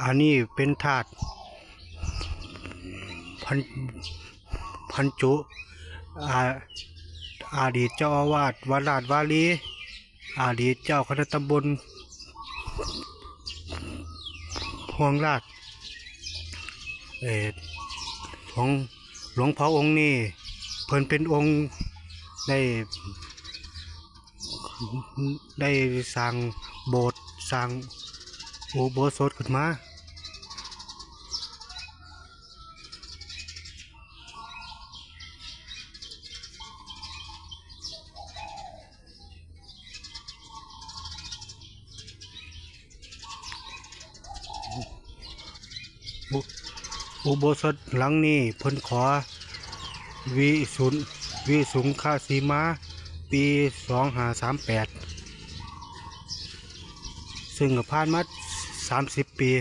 ອັນນີ້ເປັນທາດພັນ ພັນຈຸ ອາ ອະດີດເຈົ້າອາວາດວັດລາດວາລີ, ອະດີດເຈົ້າຄະນະຕຳບົນພວງລາດ. ເອີ ຂອງ ຫຼວງພໍ່ອົງນີ້ ເພິ່ນເປັນອົງໄດ້ ໄດ້ສ້າງໂບດ ສ້າງອຸໂບສົດຂຶ້ນມາ. ອຸ ອຸໂບສົດຫຼັງນີ້ເພິ່ນຂໍວິສຸນ ວິສຸງຄະສີມາ ປີສອງຫ້າສາມແປດ ຊຶ່ງກໍຜ່ານມາສາມສິບປີ.